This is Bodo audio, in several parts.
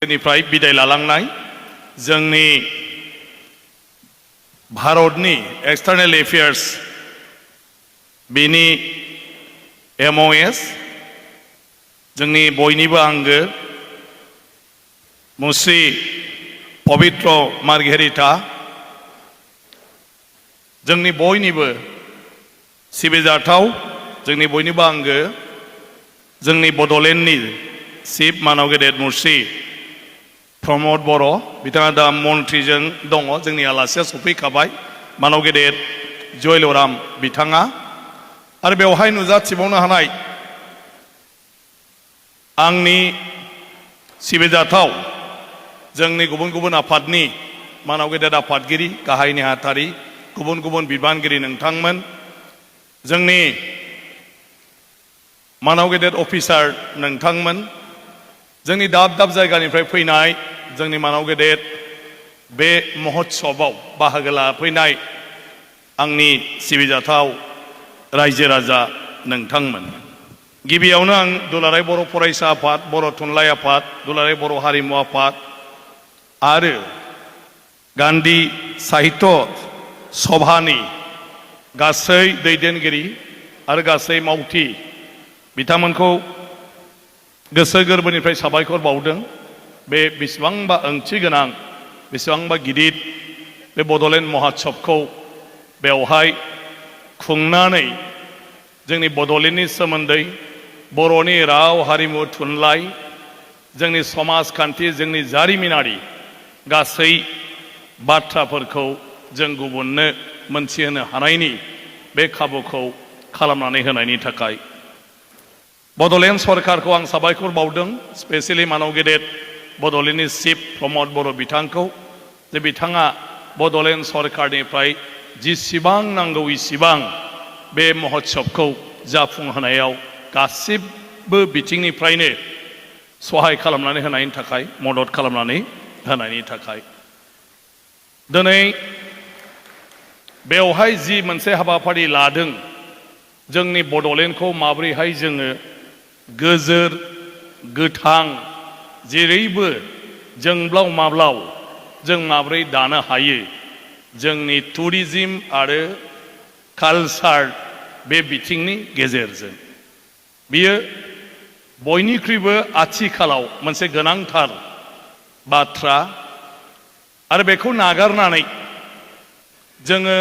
निफ्राय बिदाय लालांनाय जोंनि भारतनि एक्सटार्नेल एफेयार्स बेनि MOS जोंनि बयनिबो आंगो मुस्रि पवित्र मार्घेरिटा जोंनि बयनिबो सिबिजाथाव जोंनि बयनिबो आंगो जोंनि बड'लेण्डनि चिफ मानव गेदेर मुस्रि प्रमद बर' बिथाङा दा मन्थ्रिजों दङ जोंनि आलासिया सफैखाबाय मानव गेदेर जयलराम बिथाङा आरो बेवहाय नुजाथिबावनो हानाय आंनि सिबिजाथाव जोंनि गुबुन गुबुन आफादनि मानव गेदेर आफादगिरि गाहाय नेहाथारि गुबुन गुबुन बिबानगिरि नोंथांमोन जोंनि मानव गेदेर अफिसार नोंथांमोन जोंनि दाब दाब जायगानिफ्राय फैनाय जोंनि मानव गेदेर बे महोत्सवआव बाहागो लाफैनाय आंनि सिबिजाथाव रायजो राजा नोंथांमोन गिबियावनो आं दुलाराय बर' फरायसा आफाद बर' थुनलाइ आफाद दुलाराय बर' हारिमु आफाद आरो गान्धी साहित्य सभानि गासै दैदेनगिरि आरो गासै मावथि बिथांमोनखौ गोसो गोरबोनिफ्राय साबायखर बावदों बे बेसेबांबा ओंथि गोनां बेसेबांबा गिदिर बे बड'लेण्ड महोत्सवखौ बेवहाय खुंनानै जोंनि बड'लेण्डनि सोमोन्दै बर'नि राव हारिमु थुनलाइ जोंनि समाजखान्थि जोंनि जारिमिनारि गासै बाथ्राफोरखौ जों गुबुननो मोनथिहोनो हानायनि बे खाबुखौ खालामनानै होनायनि थाखाय बड'लेण्ड सरकारखौ आं साबायखर बावदों स्पेसियेलि मानव गेदेर बड'लेण्डनि चिफ प्रमद बर' बिथांखौ जे बिथाङा बड'लेण्ड सरकारनिफ्राय जिसिबां नांगौ इसिबां बे महोत्सवखौ जाफुंहोनायाव गासिबो बिथिंनिफ्रायनो सहाय खालामनानै होनायनि थाखाय मदद खालामनानै होनायनि थाखाय दिनै बेवहाय जि मोनसे हाबाफारि लादों जोंनि बड'लेण्डखौ माबोरैहाय जोङो गोजोर गोथां जेरैबो जोंब्लाव माब्लाव जों माब्रै दानो हायो जोंनि टुरिज्म आरो कालचार बे बिथिंनि गेजेरजों बियो बयनिख्रुइबो आथिखालाव मोनसे गोनांथार बाथ्रा आरो बेखौ नागारनानै जोङो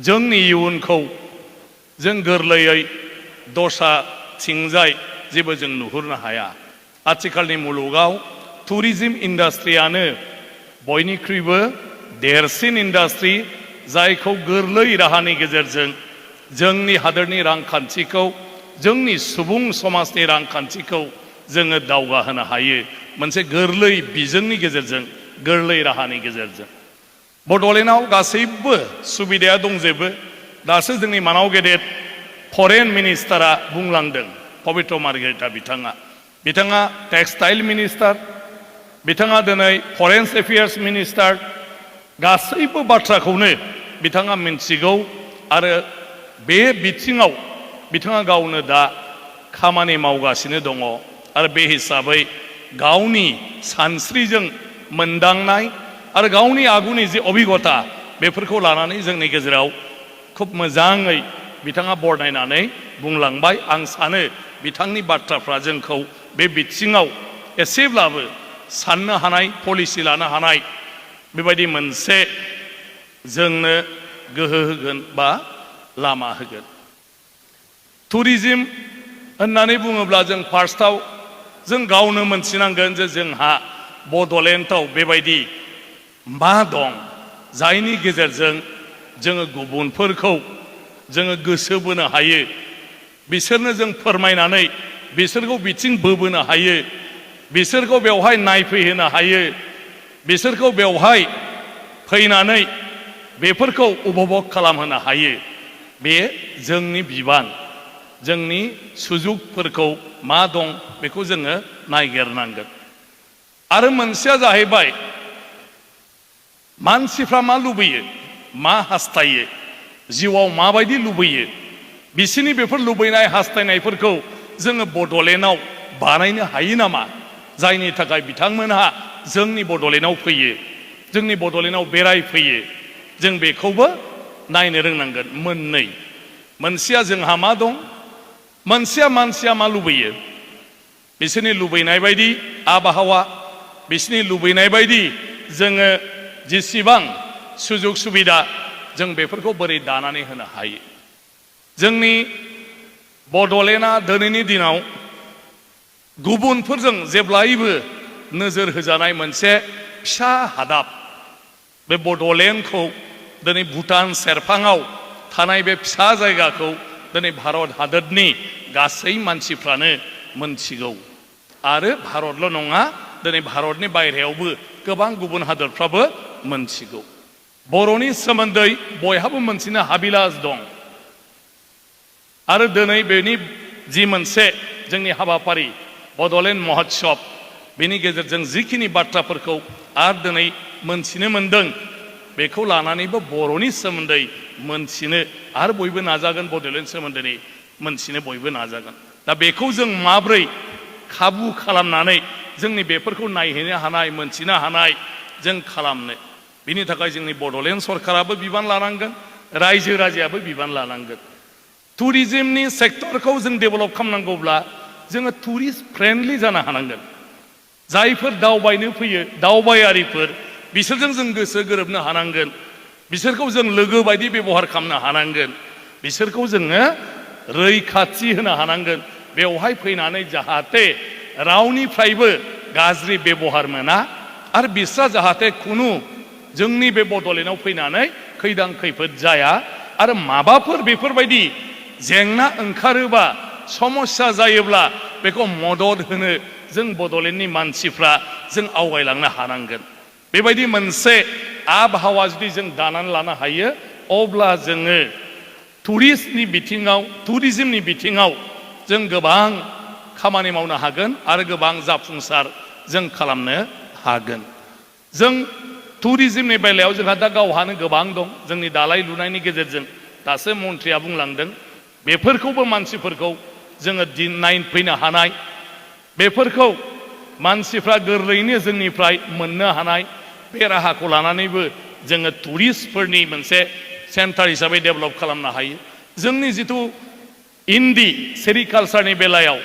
जोंनि इयुनखौ जों गोरलैयै दस्राथिंजाय जेबो जों नुहुरनो हाया आथिखालनि मुलुगाव टुरिज्म इन्डास्ट्रियानो बयनिख्रुइबो देरसिन इन्डास्ट्रि जायखौ गोरलै राहानि गेजेरजों जोंनि हादोरनि रांखान्थिखौ जोंनि सुबुं समाजनि रांखान्थिखौ जोङो दावगाहोनो हायो मोनसे गोरलै बिजोंनि गेजेरजों गोरलै राहानि गेजेरजों बड'लेण्डआव गासैबो सुबिदाया दंजोबो दासो जोंनि मानव गेदेर फरेन मिनिस्टारा बुंलांदों पवित्र मार्घेरिटा बिथाङा टेक्सटाइल मिनिस्टार बिथाङा दिनै फरेन एफेयार्स मिनिस्टार गासैबो बाथ्राखौनो बिथाङा मिन्थिगौ आरो बे बिथिङाव बिथाङा गावनो दा खामानि मावगासिनो दङ आरो बे हिसाबै गावनि सानस्रिजों मोनदांनाय आरो गावनि आगुनि जे अभिगता बेफोरखौ लानानै जोंनि गेजेराव खुब मोजाङै बिथाङा बरनायनानै बुंलांबाय आं सानो बिथांनि बाथ्राफ्रा जोंखौ बे बिथिङाव एसेब्लाबो साननो हानाय पलिसि लानो हानाय बेबायदि मोनसे जोंनो गोहो होगोन बा लामा होगोन टुरिज्म होननानै बुङोब्ला जों फार्स्टआव जों गावनो मोनथिनांगोन जे जोंहा बड'लेण्डआव बेबायदि मा दं जायनि गेजेरजों जोङो गुबुनफोरखौ जोङो गोसो बोनो हायो बिसोरनो जों फोरमायनानै बिसोरखौ बिथिं बोबोनो हायो बिसोरखौ बेवहाय नायफैहोनो हायो बिसोरखौ बेवहाय फैनानै बेफोरखौ उपभग खालामहोनो हायो बे जोंनि बिबान जोंनि सुजुगफोरखौ मा दं बेखौ जोङो नायगिरनांगोन आरो मोनसेया जाहैबाय मानसिफ्रा मा लुबैयो मा हास्थायो जिउआव माबायदि लुबैयो बिसोरनि बेफोर लुबैनाय हास्थायनायफोरखौ जोङो बड'लेण्डआव बानायनो हायो नामा जायनि थाखाय बिथांमोनहा जोंनि बड'लेण्डआव फैयो, जोंनि बड'लेण्डआव बेरायफैयो। जों बेखौबो नायनो रोंनांगोन। मोननै, मोनसेया जोंहा मा दं, मोनसेया मानसिया मा लुबैयो। बिसोरनि लुबैनाय बायदि आबहावा, बिसोरनि लुबैनाय बायदि जोङो जेसेबां सुजुग सुबिदा जों बेफोरखौ बोरै दानानै होनो हायो। जोंनि बड'लेण्डआ दिनैनि दिनाव गुबुनफोरजों जेब्लायबो नोजोर होजानाय मोनसे फिसा हादाब। बे बड'लेण्डखौ दिनै भुटान सेरफाङाव थानाय बे फिसा जायगाखौ दिनै भारत हादरनि गासै मानसिफ्रानो मोनथिगौ। आरो भारतल' नङा, दिनै भारतनि बायहेरायावबो गोबां गुबुन हादरफ्राबो मोनथिगौ। बर'नि सोमोन्दै बयहाबो मोनथिनो हाबिलास दं। आरो दिनै बेनि जि मोनसे जोंनि हाबाफारि बड'लेण्ड महोत्सब, बेनि गेजेरजों जिखिनि बाथ्राफोरखौ आरो दिनै मोनथिनो मोनदों, बेखौ लानानैबो बर'नि सोमोन्दै मोनथिनो आरो बयबो नाजागोन। बड'लेण्ड सोमोन्दै मोनथिनो बयबो नाजागोन। दा बेखौ जों माब्रै खाबु खालामनानै जोंनि बेफोरखौ नायहैनो हानाय, मोनथिनो हानाय जों खालामनो, बिनि थाखाय जोंनि बड'लेण्ड सरकाराबो बिबान लानांगोन, रायजो राजायाबो बिबान लानांगोन। टुरिज्मनि सेक्टरखौ जों डेभेलप खालामनांगौब्ला जोङो टुरिस्ट फ्रेन्डलि जानो हानांगोन। जायफोर दावबायनो फैयो, दावबायारिफोर, बिसोरजों जों गोसो गोरोबनो हानांगोन। बिसोरखौ जों लोगो बायदि बेबहार खालामनो हानांगोन। बिसोरखौ जोङो रैखाथि होनो हानांगोन। बेवहाय फैनानै जाहाथे रावनिफ्रायबो गाज्रि बेबहार मोना, आरो बिस्रा जाहाथे खुनु जोंनि बे बड'लेण्डआव फैनानै खैदां खैफोद जाया। आरो माबाफोर बेफोरबायदि जेंना ओंखारोबा, समस्या जायोब्ला बेखौ मदद होनो जों बड'लेण्डनि मानसिफ्रा जों आवगायलांनो हानांगोन। बेबायदि मोनसे आबहावा जुदि जों दानानै लानो हायो, अब्ला जोङो टुरिज्मनि बिथिङाव जों गोबां खामानि मावनो हागोन आरो गोबां जाफुंसार जों खालामनो हागोन। जों टुरिज्मनि बेलायाव जोंहा दा गावहानो गोबां दं। जोंनि दानाय लुनायनि गेजेरजों दासो मन्थ्रिया बुंलांदों, बेफोरखौबो मानसिफोरखौ जोङो नायफैनो हानाय, बेफोरखौ मानसिफ्रा गोरलैयैनो जोंनिफ्राय मोननो हानाय, बे राहाखौ लानानैबो जोङो टुरिस्टफोरनि मोनसे सेन्टार हिसाबै डेभेलप खालामनो हायो। जोंनि जिथु इन्दि सेरिकालचारनि बेलायाव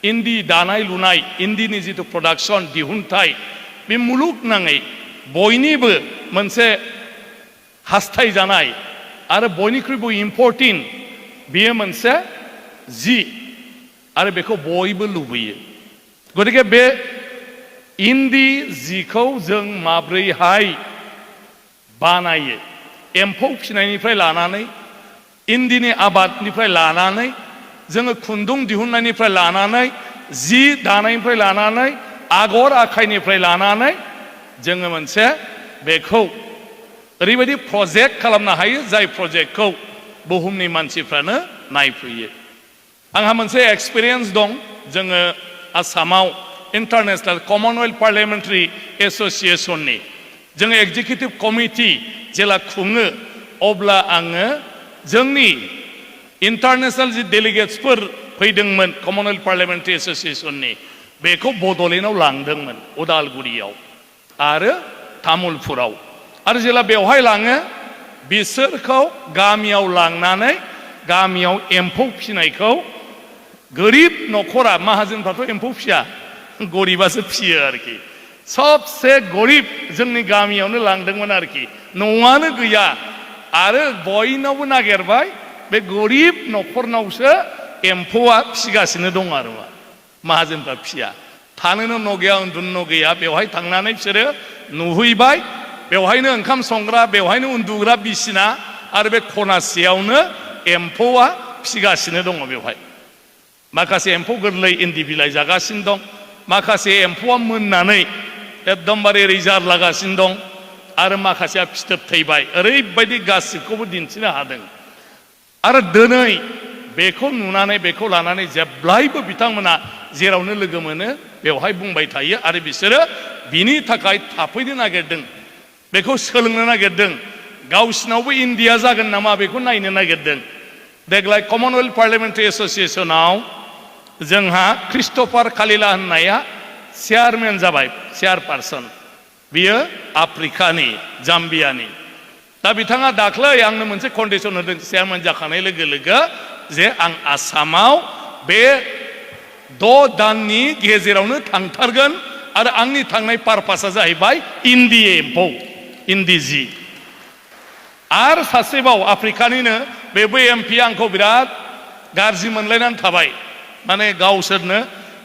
इन्दि दानाय लुनाय, इन्दिनि जिथु प्रडाक्सन, दिहुनथाइ, बे मुलुगनाङै बयनिबो मोनसे हास्थायजानाय आरो बयनिख्रुइबो इम्परटेन्ट बेयो मोनसे जि, आरो बेखौ बयबो लुबैयो। गतिके बे इन्दि जिखौ जों माब्रैहाय बानायो, एम्फौ फिसिनायनिफ्राय लानानै, इन्दिनि आबादनिफ्राय लानानै, जोङो खुन्दुं दिहुननायनिफ्राय लानानै, जि दानायनिफ्राय लानानै, आगर आखाइनिफ्राय लानानै जोङो मोनसे बेखौ ओरैबायदि प्रजेक्ट खालामनो हायो, जाय प्रजेक्टखौ बुहुमनि मानसिफ्रानो नायफैयो। आंहा मोनसे एक्सपिरियेन्स दं। जोङो आसामाव इन्टारनेशनेल कमनवेल्थ पार्लियामेन्टारि एस'सिएशननि जोङो एग्जिकिउटिभ कमिटि जेला खुङो, अब्ला आङो जोंनि इन्टारनेशनेल जि डेलिगेट्सफोर फैदोंमोन कमनवेल्थ पार्लियामेन्टारि एस'सिएशननि, बेखौ बड'लेण्डआव लांदोंमोन, उदालगुरियाव आरो तामुलपुराव। आरो जेला बेवहाय लाङो, बिसोरखौ गामियाव लांनानै गामियाव एम्फौ फिसिनायखौ, गोरिब न'खरा, माहाजोनफ्राथ' एम्फौ फिया, गरिबासो फियो आरोखि। सबसे गरिब जोंनि गामियावनो लांदोंमोन आरोखि। न'आनो गैया आरो बयनावबो नागिरबाय, बे गरिब न'खरनावसो एम्फौआ फिसिगासिनो दं आरो माहाजोनफ्रा फिया। थानोनो न' गैया, उन्दुनो न' गैया। बेवहाय थांनानै बिसोरो नुहैबाय, बेवहायनो ओंखाम संग्रा, बेवहायनो उन्दुग्रा बिसिना, आरो बे खनासेयावनो एम्फौआ फिसिगासिनो दङ। बेवहाय माखासे एम्फौ गोरलै इन्दि बिलाइ जागासिनो दं, माखासे एम्फौआ मोननानै एकदमबारे रिजार्भ लागासिनो दं, आरो माखासेया फिथोब थैबाय। ओरैबायदि गासिबखौबो दिन्थिनो हादों। आरो दिनै बेखौ नुनानै, बेखौ लानानै जेब्लायबो बिथांमोना जेरावनो लोगो मोनो बेवहाय बुंबाय थायो, आरो बिसोरो बिनि थाखाय थाफैनो नागिरदों, बेखौ सोलोंनो नागिरदों। गावसिनावबो इन्डिया जागोन नामा बेखौ नायनो नागिरदों। देग्लाय कमनवेल्थ पार्लियामेन्टारि एस'सिएशनाव जोंहा क्रिस्ट'फार कालिला होननाया चेयारमेन जाबाय चेयारपारसन बियो आफ्रिकानि जाम्बियानि दा बिथाङा दाख्लै आंनो मोनसे कन्डिसन होदों चेयारमेन जाखानाय लोगो लोगो जे आं आसामाव बे 6 दाननि गेजेरावनो थांथारगोन आरो आंनि थांनाय पारपासा जाहैबाय इन्दि एम्फौ इन्दि जि आरो सासेबाव आफ्रिकानिनो बेबो एमपि आंखौ बिराद गाज्रि मोनलायनानै थाबाय माने गावसोरनो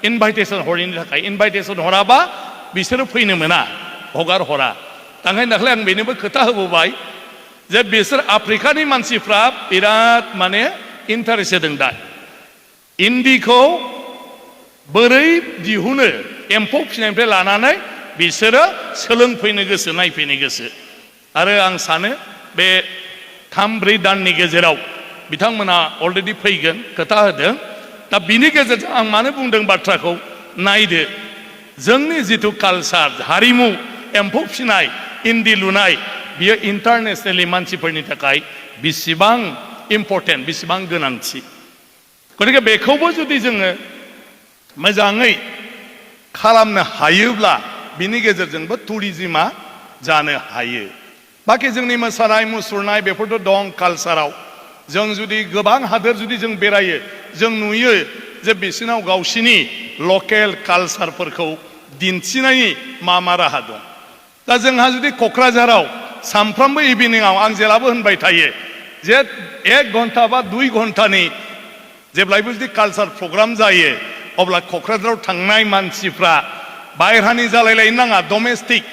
इनभाइटेसन हरैनि थाखाय इनभाइटेसन हराबा बिसोरो फैनो मोना हगार हरा ओंखायनो दाख्लै आं बेनोबो खोथा होबोबाय जे बिसोर आफ्रिकानि मानसिफ्रा बिराद माने इन्टारेस्ट होदों दा इन्दिखौ बोरै दिहुनो एम्फौ फिसिनायनिफ्राय लानानै बिसोरो सोलोंफैनो गोसो नायफैनो गोसो आरो आं सानो बे 3-4 दाननि गेजेराव बिथांमोना अलरेडि फैगोन खोथा होदों दा बिनि गेजेरजों आं मानो बुंदों बाथ्राखौ नायदो जोंनि जिथु कालचार हारिमु एम्फौ फिसिनाय इन्दि लुनाय बियो इन्टारनेशनेलि मानसिफोरनि थाखाय बेसेबां इम्परटेन्ट बेसेबां गोनांथि गतिके बेखौबो जुदि जोङो मोजाङै खालामनो हायोब्ला बिनि गेजेरजोंबो टुरिजिमा जानो हायो बाखि जोंनि मोसानाय मुसुरनाय बेफोरथ' दं कालचाराव जों जुदि गोबां हादोर जुदि जों बेरायो जों नुयो जे बिसोरनाव गावसिनि लकेल कालचारफोरखौ दिन्थिनायनि मा राहा दं दा जोंहा जुदि क'क्राझाराव सानफ्रोमबो इभिनिंआव आं जेलाबो होनबाय थायो जे 1 घन्टा बा 2 घन्टानि जेब्लायबो जुदि कालचार प्रग्राम जायो अब्ला क'क्राझाराव थांनाय मानसिफ्रा बायह्रानि जालायलायनो नाङा डमेस्टिक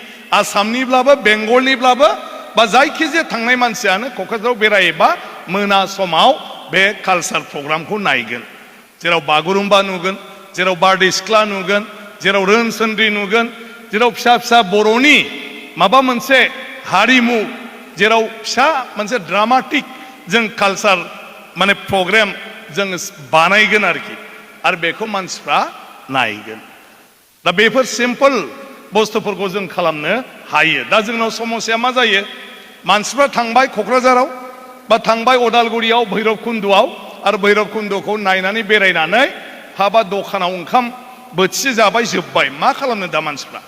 आसामनिब्लाबो बेंगलनिब्लाबो बा जायखिजाया थांनाय मानसियानो क'क्राझाराव बेरायोबा मोना समाव बे कालचार प्रग्रामखौ नायगोन जेराव बागुरुम्बा नुगोन जेराव बारदै सिख्ला नुगोन जेराव रोनसोन्द्रि नुगोन जेराव फिसा फिसा बर'नि माबा मोनसे हारिमु जेराव फिसा मोनसे ड्रामाटिक जों कालचार माने प्रग्राम जों बानायगोन आरो बेखौ मानसिफ्रा नायगोन दा बेफोर सिम्पल बुस्थुफोरखौ जों खालामनो हायो दा जोंनाव समस्या मा जायो मानसिफ्रा थांबाय क'क्राझाराव बा थांबाय अदालगुरियाव भैरबकुन्द'आव आरो भैरबकुन्द'खौ नायनानै बेरायनानै हाबा दखानाव ओंखाम बोथिसे जाबाय जोब्बाय मा खालामनो दा मानसिफ्रा